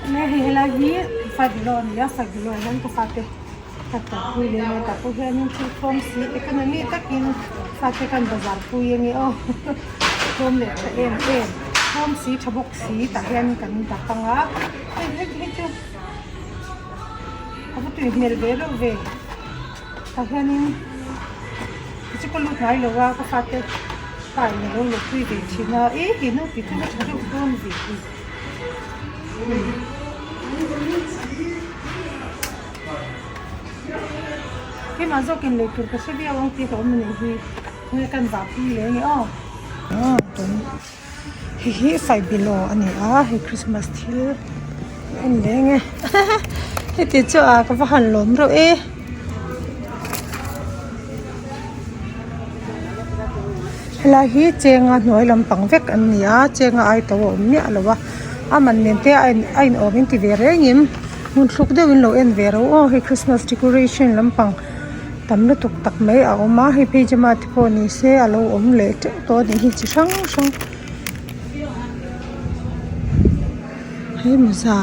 Enge hei helai hi five below a ni a five below ah hian ka fate ka kalpui leh ania tah pawh hianin thil tlawm si economy takin fate khan bazar pui ange aw tlawm leh tha em em tlawm si tha bawk si tah hian kan dak ang a hei hei hei chu a va tui hmel ve reuh ve tah hianin chu ka lut ngai lo a ka fate pa in alo lupui ve thin a ih he naupang chu a tha deuh dawn ve hi. Keimah zawkin lei tur ka hre viau ang tih ka awm anih hi khawnge kan vah pui leh ange aw. Hei hi faibilo a ni a hei christmas thil a ni leh ange heti chu a ka va han lawm reuh e. Helai hi chenga hnuai lampang vek an ni a chenga ai to a awm miah lo a a man nen te a in a inawm in ti ve reng in hmun thluk deuh in lo en ve ro aw hei christmas decoration lampang tam lutuk tak mai a awm a hei phei te pawh ni se a lo awm leh teuh tawh a nih hi chi hrang hrang hei mawza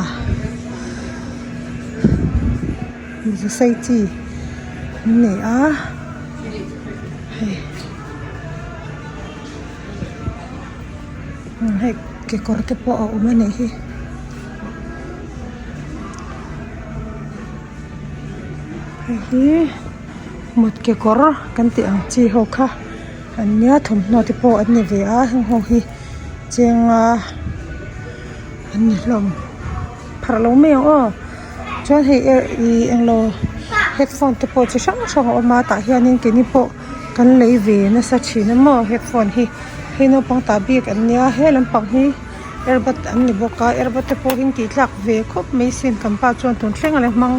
mawza sei chi an nei a hei hei kekawr te pawh a awm a nih hi hei hi mut kekawr kan tih ang chi ho kha an nia thawmhnaw te pawh an ni ve a heng ho hi chenga an ni hlawm pharh lo mai ang aw chuan hei ih englo headphone te pawh chi hrang hrang a awm a tah hianin keini pawh kan lei ve nasa thin a maw headphone hi hei naupang tah bik an nia he lampang hi earbud an ni bawk a earbud te pawh hi an tih tlak ve khawp mai sin kan pa chuan tun thleng a la hmang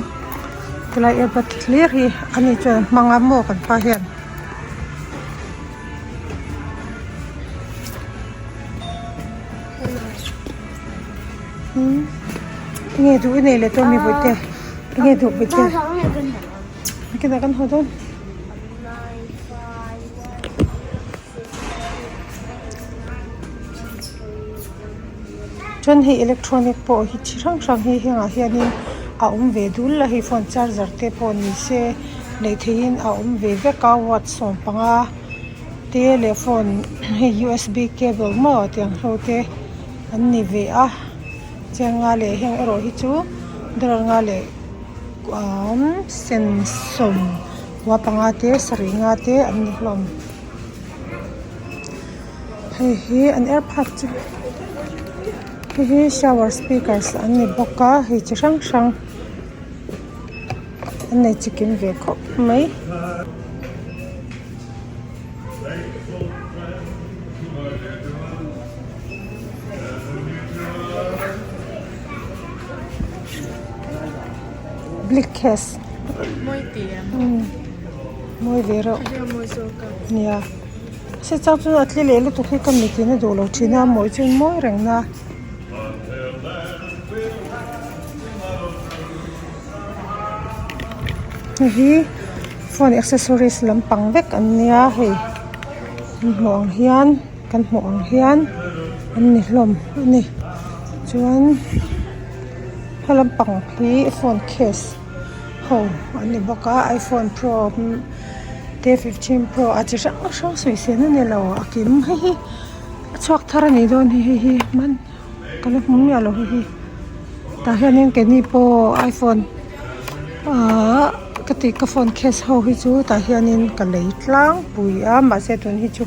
tilai earbud hlir hi ani chuan a hmang a maw kan pa hian. Enge duh i nei leh tawh mi bawihte enge duh bawihte nakinah kan haw dawn. Chuan hei electronic pawh hi chi hrang hrang hi hengah hianin a awm ve dul a hei phone charger te pawh ni se neih theihin a awm ve vek a watt sawmpanga te leh phone hei usb cable maw tiang ho te an ni ve a chianga leh heng erawh hi chu dollar nga leh umm sen sawm kua panga te sarih nga te an ni hlawm hei hi an airpod chu hei hi shower speakers an ni bawk a hei chi hrang hrang an nei chikim ve khawp mai. Blikhes mawi ve reuh nia se chang chu a tle leh lutuk hi ka mit in a duh lo thin a mawi chu mawi reng na hei hi phone accessories lampang vek an nia hei an hmuh ang hian. Kan hmuh ang hian an ni hlawm a ni chuan he lampang hi phone case ho an ni bawk a iphone pro te fifteen pro a chi hrang hrang sawi sen a ni lo a kim hei hi a chhuak thar a nih dawn hi hei hi hman ka la hmu miah lo hei hi tah hianin keini pawh iphone ahh ka tih ka phone case ho hi chu tah hianin ka lei tlangpui a mahse tun hi chu.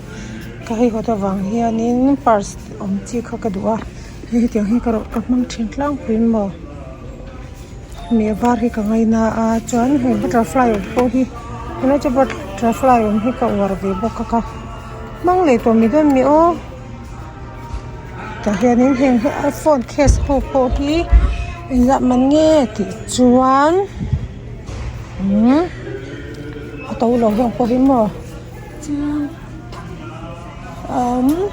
Ka hei hawt avang hianin purse awm chi kha ka duh a hei hetiang hi ka rawh ka hmang thin tlangpui maw mi a var hi ka ngaina a chuan hei butterfly awm pawh hi tunlai chu butterfly awm hi ka uar ve bawk a ka hmang leh tawh mi dawn mi aw tah hianin heng hi iphone case ho pawh hi engzah man nge tih chuan umm a to lo hlawm pawh hi maw. Umm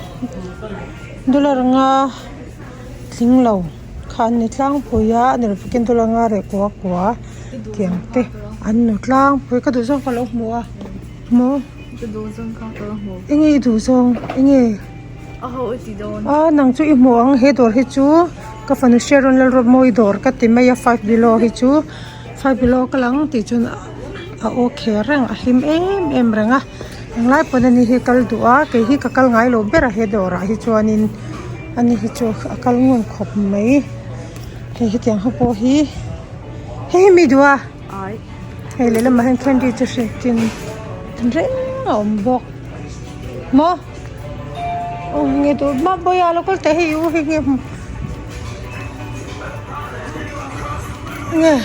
dollar nga tling lo kha an ni tlangpui a a ni lovin dollar nga leh kua kua tiang te an nu tlangpui ka duh zawng ka lo hmu a maw enge i duh zawng enge a nang chu i hmu ang he dawr hi chu. Ka fanu Sharon Lalrawmawi dawr ka ti mai a five below hi chu five below ka lang tih chuan a aw kher reng a hlim em em reng a englai pawn ani hi kal duh a kei hi ka kal ngai lo ber a he dawrah hi chuanin ani hi chu a kal ngun khawp mai hei hetiang ho pawh hi hei hi mi duh a hei lehlamah hian candy chi hran tin reng a awm bawk maw. Aw nge duh hma bawiha lo kal teh hei u hei nge nge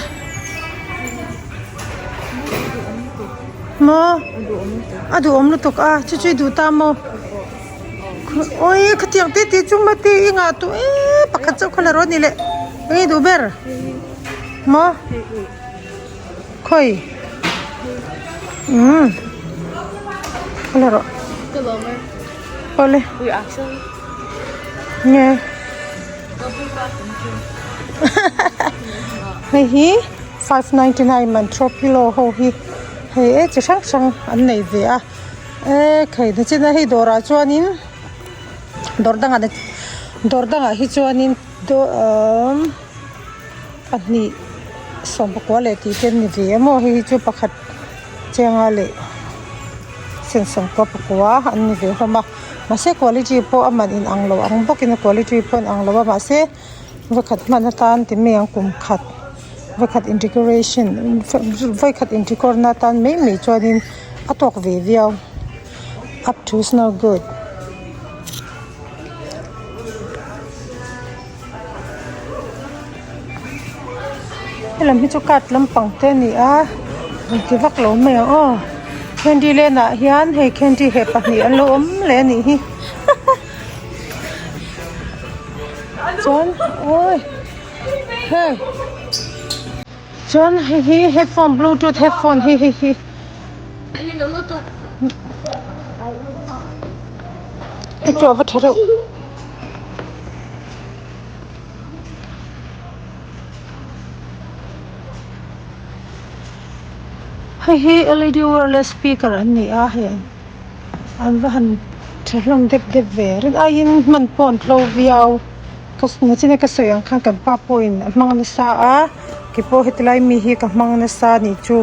maw a duhawm lutuk a chu chu i duh ta maw awi khatiang te te chu mate i ngah tawh e pakhat chauh kha la rawh a ni leh eng nge duh ber maw khawi umm kha la rawh awle nge hei hi 599 man throw pillow ho hi hei e chi hrang hrang an nei ve a e khai na chin a hei dawrah chuanin dawr dangah dawr dangah hi chuanin umm. Pahnih sawmpakua leh tih te an ni ve a maw hei hi chu pakhat chenga leh sen sawmkua pakua an ni ve hlawm a mahse quality pawh a man in ang lo ang bawkin a quality pawh a in ang lo a mahse vawikhat hman atan ti mai ang kum khat vawikhat in decoration vawikhat in decor na atan mai mai chuanin a tawk ve viau up to is no good. Helam hi chu card lampang te a ni a engti vak lo mai ang aw candy land ah hian hei candy he pahnih an lo awm leh a nih hi chuan awii hei chuan hei hi headphone bluetooth headphone hi hei hi hei chu a va tha reuh. Hei hi L E D wireless speaker an ni a hei an va han tha hlawm dep dep ve rin aiin hman pawh an tlo viau ka nachina ka sawi ang khan kan pa pawhin a hmang nasa a kei pawh heti lai mi hi ka hmang nasa a nih chu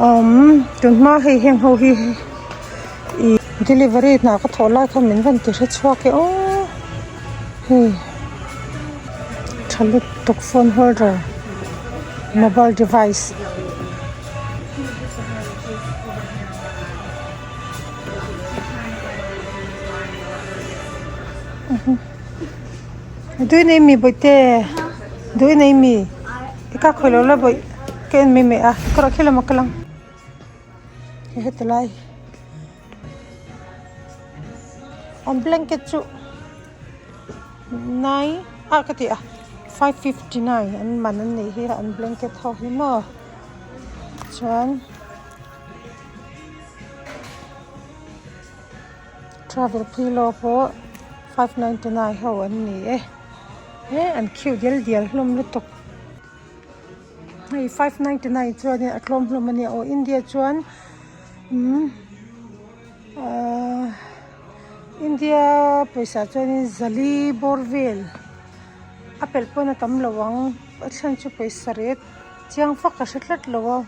umm tunhma hei heng ho hi ih delivery hna ka thawh lai khan min van ti hre chhuak e aw. Hei tha lutuk phone holder mobile device tui nei mi bawihte tui nei mi i kak hawi lo la bawih ka en mai mai a ka rawh khi lamah ka lang heti lai. An blanket chu nine ah ka ti a 559 an man an neih hi an blanket ho hi maw chuan travel pillow pawh 599 ho an ni e he an cute dial dial hlawm lutuk hei 599 chuanin a tlawm hlawm a nia aw India chuan. Umm ahh India pawisa chuanin zali bawr vel a pelh pawn a tam lo ang a chhan chu pawisa ret chiang fak ka hre tlat lo a.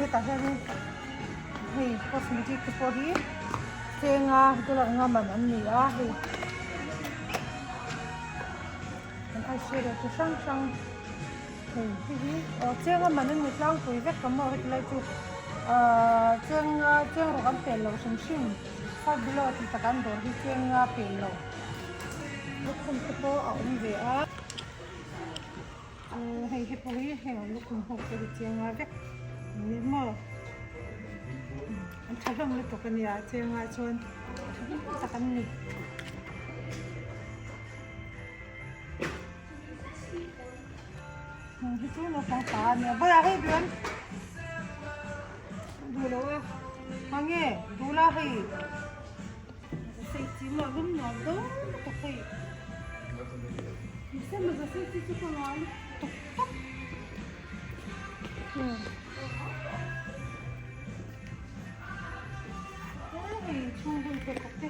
Hetah hianin hei cosmetic te pawh hi chenga dollar anga man an ni a hei an eyeshadow chi hrang hrang hei hei hi aw chenga man an ni tlangpui vek ka maw heti lai chu ahh chenga cheng rawk an pel lo hrim hrim five below tih takah an dawr hi chenga pel lo lukhum te pawh a awm ve a. Hei hi pawh hi heng ang lukhum ho pawh hi chiang ngai vek an ni maw an tha hlawm lutuk a nia chiang ngai chuan tha hlawm tak an ni. Hei chu naupang ta a nia vawiah hei duh em duh lo e mange duh la hei. Hei chhung hun pheikhawk te a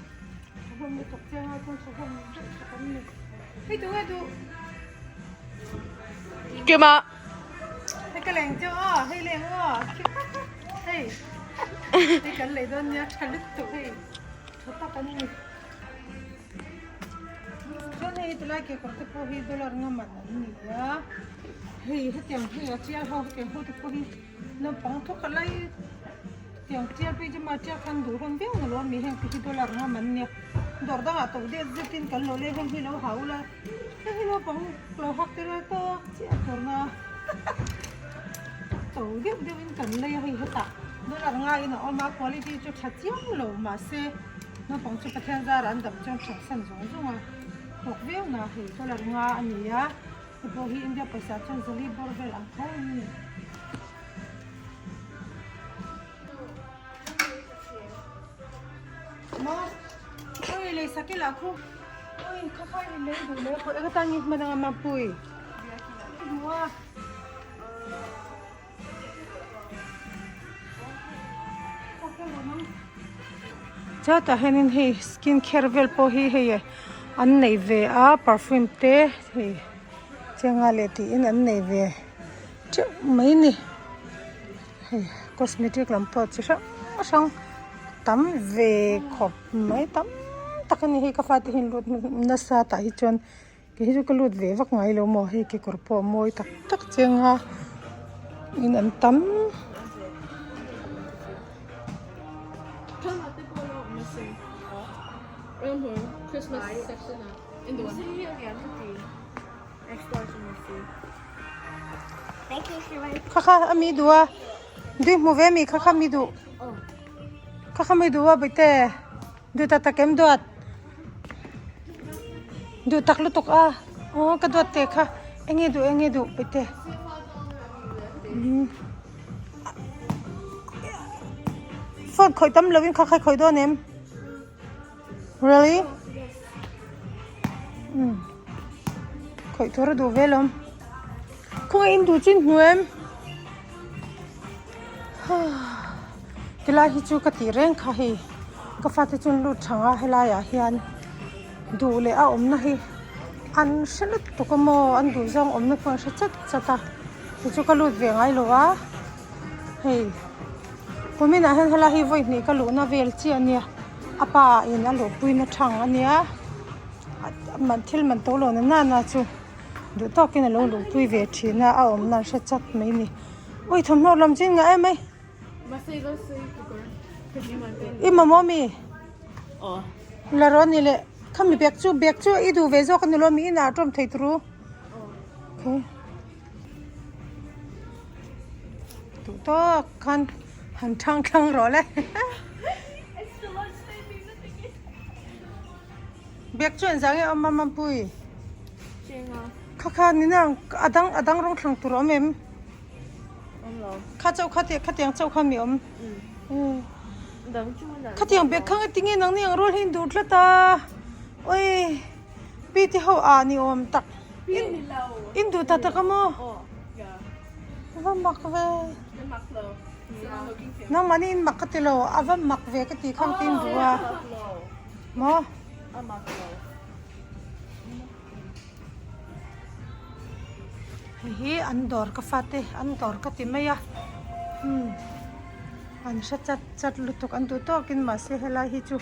hlawm lutuk chiang a chuan thawhawm deuh tak an ni. Hei tunge duh? Kima. Hei ka leng chiang aw, hei leng aw. Hei. Hei kan lei dawn nia tha lutuk hei. Tha tak an ni. Chuan hei tilai kekawr te pawh hi dollar nga man an ni a. Hei hetiang hei a tial ho hetiang ho te pawh hi naupang thawkhat lai tiang tial phei chu mah tial khan duh hlawm viau na lo a mi heng te hi dollar nga man nia. Dawr dangah to deuh zetin kan lo lei heng hi lo hau la heng hi naupang lo hak te reuh tawk chiah tur na to deuh deuhin kan lei a hei hetah dollar ngaiin a awm a quality chu tha chiang lo mahse. Naupang chu Pathian zara an dam chuan hrang san zawng zawng a thawk viau na hei dollar nga a ni a hei pawh hi India pawisa chuan zali bawr vel ang tho an ni. Maw oi lei sak ila khu oi kha kha i lei duh leh khaw eng atangin hman anga mapui i hmu a. Chatah hianin hei skin care vel pawh hi hei an nei ve a perfume te hei chenga leh tiin an nei ve teuh mai a ni hei cosmetic lam pawh chi hrang hrang tam ve khawp mai tam tak a ni hei ka fate hi an lut nasa tah hi chuan. Kei hi chu ka lut ve vak ngai lo maw hei kekawr pawh a mawi tak tak chiang a in an tam. Kha kha a mi duh a dui hmu ve mi kha kha mi duh kha kha mi duh a bawihte. Duh tak tak em duat? Duh tak lutuk a aw ka duat teh kha enge duh enge duh paite phone khawih tam lovin kha kha khawih dawn em really um khawih tur a duh ve lawm khawngaih in duh chin hmu em Tilai hi chu ka tih reng kha hei ka fate chu an lut thang a helai ah hian duh leh a awmna hi an hre lutuk a maw an duh zawng awmna pawh an hre chat chat a tichu ka lut ve ngai lo a hei kumin ah hian helai hi vawi hnih ka luhna vel chiah a nia a pa in a luhpui na thang a nia thil man to lo na nana chu. Duh tawkin a lo luhpui ve thin a, a awmna an hre chat mai ni. Ui thawmhnaw lam chin ngah em mai. I mamawh mi? La rawh ni le. Khami bag chu bag chu i duh ve zawk a ni lo mi inah a tawm thei turu. Okay. Duh tawk khan han thang thlang rawh le. Bag chu engzah nge a awm a Mampui? Kha kha ni nang a dang a dang rawng thlang tur a awm em? Kha chauh kha te khatiang chauh kha mi awm. Khatiang bag kha nge tinge nang ni ang rual hi in duh tlat a. Oi pi te ho ah ni awm tak. In duh tak tak a maw? Va mak ve. Nangmahni in mak ka ti lo a va mak ve ka tih khang te in duh a. Maw? Hei hi an dawr ka fate an dawr ka ti mai a umm an hre chat chat lutuk an duh tawkin mahse helai hi chu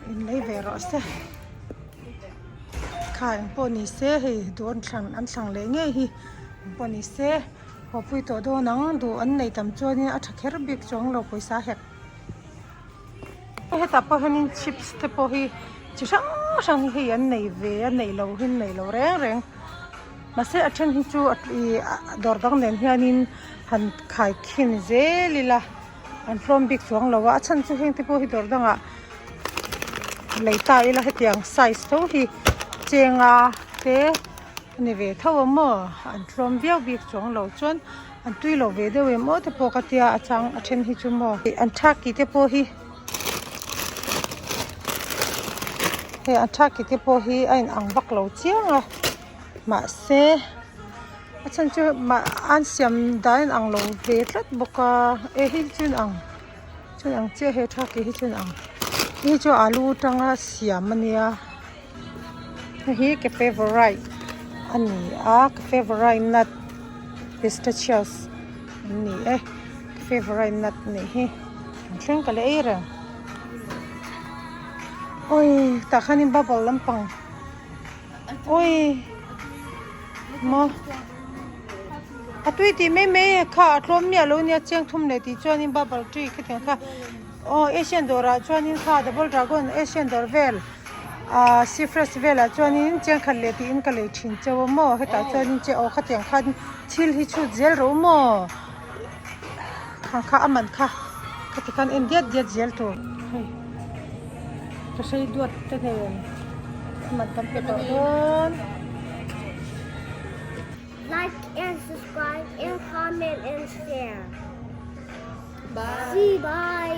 in lei ve rawh se kha engpawh ni se hei duh an thlang an thlang leh ngei hi engpawh ni se haw pui tawh dawn ang duh an nei tam chuanin a tha kher bik chuang lo pawisa hek. Hetah pawh hianin chips te pawh hi chi hrang hrang hi hei an nei ve a neih loh hi an nei lo reng reng mahse a then hi chu ih dawr dang nen hianin han khai khin zel ila an hlawm bik chuang lo a a chhan chu heng te pawh hi dawr dangah lei ta ila hetiang size tho hi chenga te a ni ve tho a maw an hlawm viau bik chuang lo chuan. An tui lo ve deuh em aw te pawh ka tia a chang a then hi chu maw an thaki te pawh hi hei an thaki te pawh hi a in ang vak lo chiang a mahse. A chhan chu mah an siam dan a inang lo ve tlat bawk a e hei chu inang chu inang chiah he tha ke hi chu inang hei chu alu atanga siam a nia hei hi ka favourite a ni a ka favourite nut pistachios an ni e ka favourite nut a nih hi an thleng ka la ei reng awi tah khanin bubble lampang awi maw a tui tih mai mai kha a tlawm miah lo nia chiang thum leh tih chuanin bubble tea khitiang kha aw asian dawrah chuanin kha double dragon asian dawr vel ah sea fresh velah chuanin chiang khat leh tiin ka lei thin cheu a maw hetah chuanin che aw khatiang khan thil hi chhut zel ro maw khang kha a man kha khati khan en diat diat zel tur hei ka hrei duat te nen a man kan pe tawh dawn. Like and subscribe and comment and share. Bye. See bye.